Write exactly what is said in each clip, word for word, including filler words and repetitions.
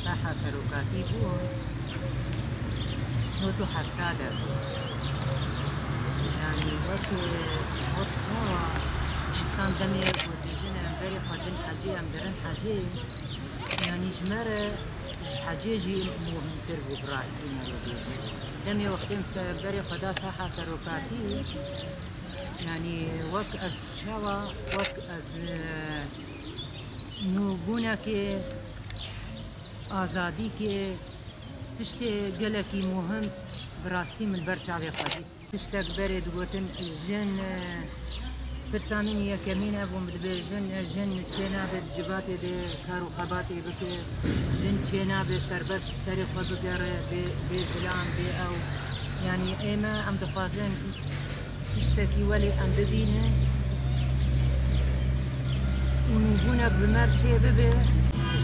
Saha serokatî bû, nod û hefta de bû. Yanî wek, wek çawa însan demê ku dibêjin em berê xwe din hecê, em dirin hecê, yanî ji me re ji hecê jî muhimtir bû, bi rastî me re bêje. Demê wextê em se-, berê xwe da saha serokatî, yanî wek ez çawa, wek ez, e, nûbûnekê, azadîkê, tiştê gelekî muhim bi rastî min ber çavê xwe dît. Tiştek berê digotin, jin, e, pirsa min yekemîn ev bû, min dibêjin, e, jin çênabe di civatê de kar û xebatê bike, jin çênabe serbest bi serê xwe bigere, bê, bê zilam, bê ew. Yanî ême em dixwazin tiştekî welê em bibînin û nûbûnek bi me re çê bibe.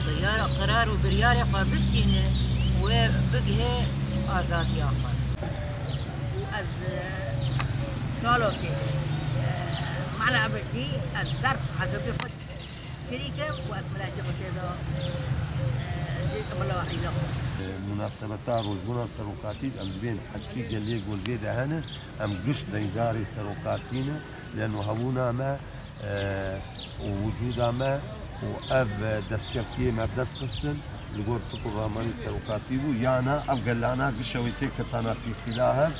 Biryara, qerar û biryarê xwe bistîne, wê bigihê azadiya xwe. Û ez, e, salokê, e, mala Eberdî, ez zerf hesabê xwe kirî kim û ez miletê xwe tê de, e, cê mala îla xwe. Munasebeta rojbûna serokatî em dibên heçî geliyê ku li vê de hene, em giş deydarê serokatî ne, leno hebûna me, e, û wicûda me û ev destkeftiyê me bi dest xistin li gor fikr û ramanî serokatî bû, yana ev gelana gişewê tê ketana pîxîla hev,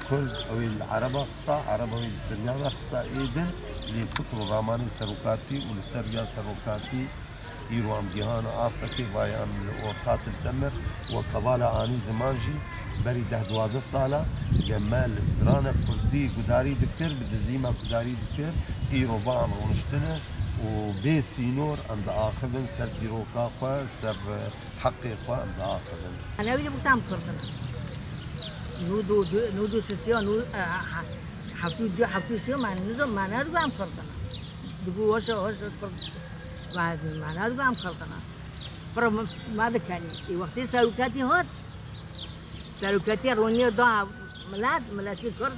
Kurd ew ê li Ereba xista, Ereba wê li Siryana xista ê din, lê fikr û ramanî serokatî û li ser riya serokatî îro em gihana astekê, vay em li orta til temir, wek hevala anî ziman jî berî deh duwazdeh sala ge me li stranek kurdî gudarî dikir, bi dizî me gudarî dikir, îro va em rûniştine û bê sînor em diaxivin ser dîroka xwe, ser, e, heqê xwe em diaxivin. Ana wî de bû tam kurdina. Nû du, nû du sisiya, nû, e, ha, heftû du, heftû sisiya, man nizo, man ne digo em kurdina. Digo hoşa, hoşa kurd. Ma, ma ne digo em kurdina. Pir ma dikenî. Ê wextê serokatî hat, serokatî roniya da milet, miletî kurd,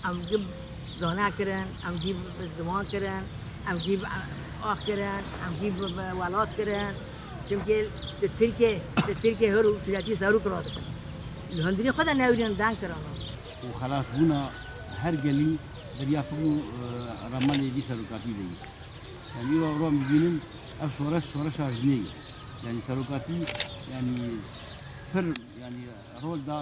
em gî zana kirin, em gî ziman kirin, em gî ax kirin, em gî welat kirin. Çimkî li Tirkiye, li Tirkiye hir û siyasetî serok radikin. Li hundirî xwe de newrîn deng kirana. Û xelasbûna her gelî beriya fikr û, e, ramanê vî serokatî de ye. Yanî îro, îro em dibînin ev şoreş, şoreşa jinê ye. Yanî serokatî, yanî pir, yanî rol da,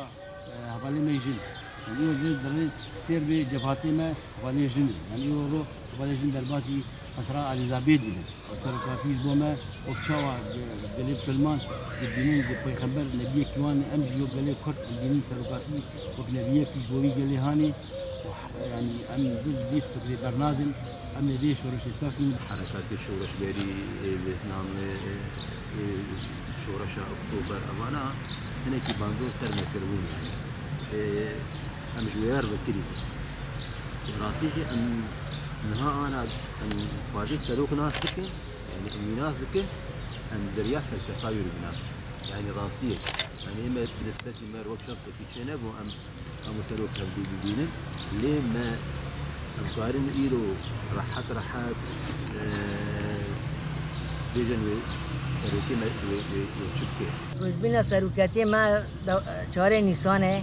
e, hevalê me jin. Yanî îro jê dirê sêr bê cevhatê me hevalê jin in. Yanî îro ro hevalê jin derbasî Qesra Elîzabêdî bin. Serokatî ji bo me wek çawa gelê misilman dibînin, di peyxember nebiyekî wan, em jî wek gelê Kurd em dibînin serokatî wek nebiyekî ji bo wî gelê hanê. Û, yanî em bi vî fikrê bernadin, em ê vê şoreşê teqîn. Herekatê şoreşgerî ê Vêtnamê, ê, ê şoreşa Oktober, evana hinekî bandor ser me kiribûn, yanî. Ê, em ji wê re vekirî. Rastî jî em niha ana em xwedî serok nas dikin, yanî em wî nas dikin, em deriya felsefa wî re nas dikin. Yanî rastî ye. Yanî me bi nisbetî me re wek şexsekî çênebû em hemû serok hevdû bibînin. Lê me em karin îro rehet rehet, e, bêjin wê serokê me wê, wê, wê çi bike. Rojbîna serokatiyê me de, çarê Nîsanê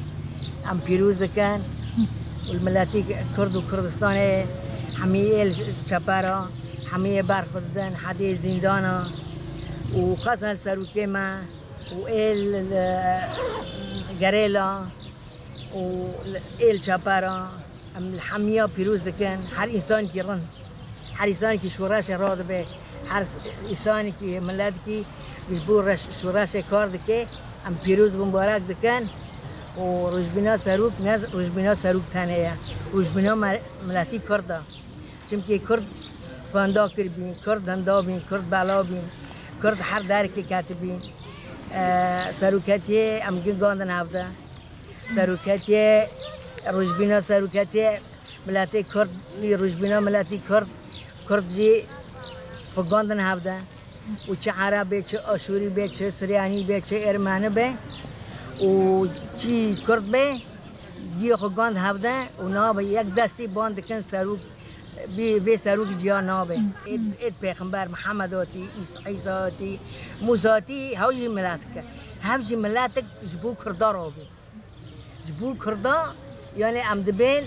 em pîroz dikin. Û li miletî Kurd û Kurdistanê hemî yê li çepera, hemî yê berxwe didin, hedê zîndana û xwestin li serokê me û ê li, li gerêla û ê li çepera, em li hemiya pîroz dikin, her însanekî rind, her însanekî şoreşê radibe, her însanekî, miletekî ji bo reş-, şoreşê kar dike, em pîroz mubarek dikin û rojbîna serok ne rojbîna serok tenê ye, rojbîna me-, miletî Kurd e. Çimkî Kurd wenda kiribîn, Kurd hinda bîn, Kurd bela bîn, Kurd her derekê ketibîn. E, seroketiyê em gingandin hevde. Seroketiyê, rojbîna seroketiyê miletê Kurd, rojbîna miletî Kurd, Kurd jî xwe gandin hevde. Û çi Ereb bê, çi Aşûrî bê, çi Siryanî bê, çi Ermenî bê û çi Kurd bê, dî xwe gand hevde û niha bi yek destî ban dikin serok, Bî vê serok ciya nabe. Ê, ê pêxember Mihemed hatî, Îs-, Îsa hatî, Mûsa hatî, hew jî miletik e. Hev jî miletik ji bo Kurda rabî. Ji bo Kurda, yanî em dibên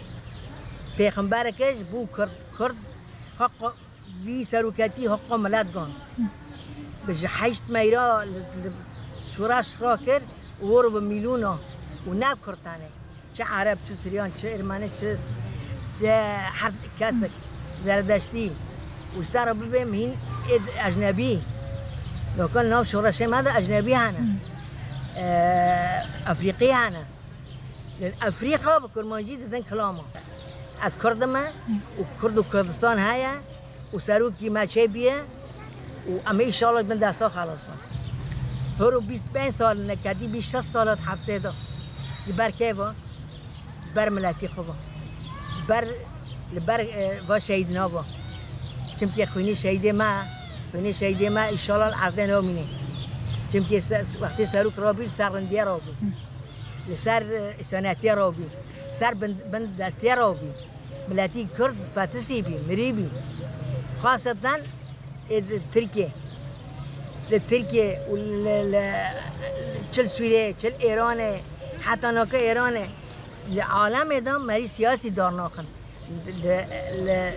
pêxembereke ji bo Kurd, Kurd heqa vî seroketî heqa milet gan. Bi ji heşt meyra li, li şoreş rakir û wor bi mîlûna û ne Kurd tenê. Çi Ereb, çi Siryan, çi Ermenî, çi, çi her kesek Zeredeştî. Û ji te re bibêm hîn ê ecnebî. Noka nav şoreşê me de ecnebî hene. Eee, Efrîqî hene. Li Efrîqa bi kurmancî didin kilama. Ez Kurd im û Kurd û Kurdistan heye û serokî me çêbûye û em ê înşallah bin desta xelas bin. Horo bîst pênc sal, nekedî bîst şeş sal hat hepsê de. Ji ber kê ve? Ji ber miletî xwe ve. Ji ber, li ber, e, va şehîdina ve. Çimkî xwînê şehîdê me, xwînê şehîdê me înşallah li erdê namîne. Çimkî se-, wextê serok rabî li ser rindiyê rabî. Li ser, e, îsyanetiyê rabî. Li ser bin, bin destiyê rabî. Miletî Kurd fetisî bî, mirî bî. Xaseten ê di Tirkiyê. Li Tirkiyê û li, li, çil Sûriyê, çil Êranê, heta naka Êranê. Li alemê de merî siyasî dar naxin. Li, li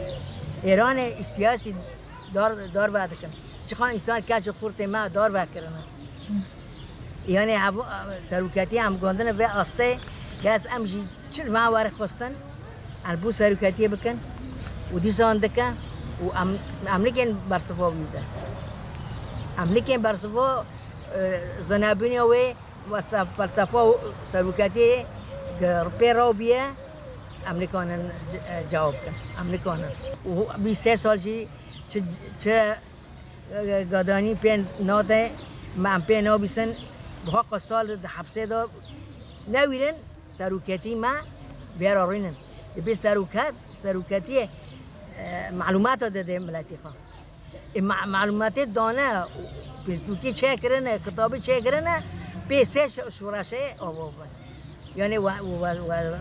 Êranê siyasî dar, dar vedikin. Çiqa însan keç û xurtê me dar vekirine. Yanî hev-, seroketiyê em gondine vê astê, gerek em jî çi li me were xwestin, em bo seroketiyê bikin û dîsan dike û em, em nikên bersiva wî de. Em nikên bersiva, e, zonebûna wê, felsefa û seroketiyê pê rabiye, em nikanin ce-, e, cewab bikin. Em nikanin. Û bîst sê sal jî çi, çi Gadanî pê nade, me em pê nabîsin, bi heqa sal di hepsê de newîrin, seroketî me vêra rînin. Dibê seroket, seroketiyê, e, malûmata dide miletî xwe. Ê ma-, malûmatê dane, pirtûkê çêkirine, kitabê çêkirine, pê sê şo-, şoreşê ava bin. Yanî we, we, we,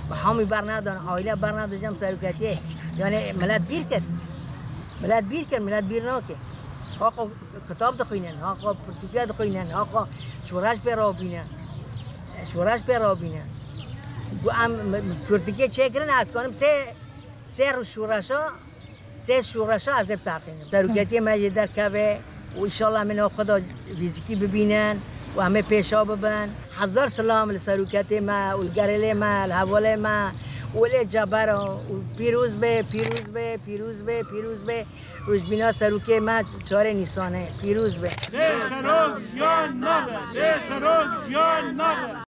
we hemî bernadin, aîle bernadin cem seroketiyê. Yanî milet bîr kir. Milet bîr kir, milet bîr nake. Haqa kitab dixwînin, haqa pirtûkiya dixwînin, haqa şoreş pê rabîne. Şoreş pê rabîne. Ku em pirtûkê çêkirin, ez dikanim sê, sê rû şoreşa Sê şoreşa ez ê biteqînim. Seroketiyê me jê derkeve û înşallah em ê nav xwe de fîzîkî bibînin û em ê pêşa bibin. Hezar silam li seroketê me û li gerêlê me, li hevalê me û li Cebera û pîroz be, pîroz be, pîroz be, pîroz be. Rojbîna serokê me çarê Nîsanê. Pîroz be. Bê serok jiyan nabe, bê serok jiyan nabe.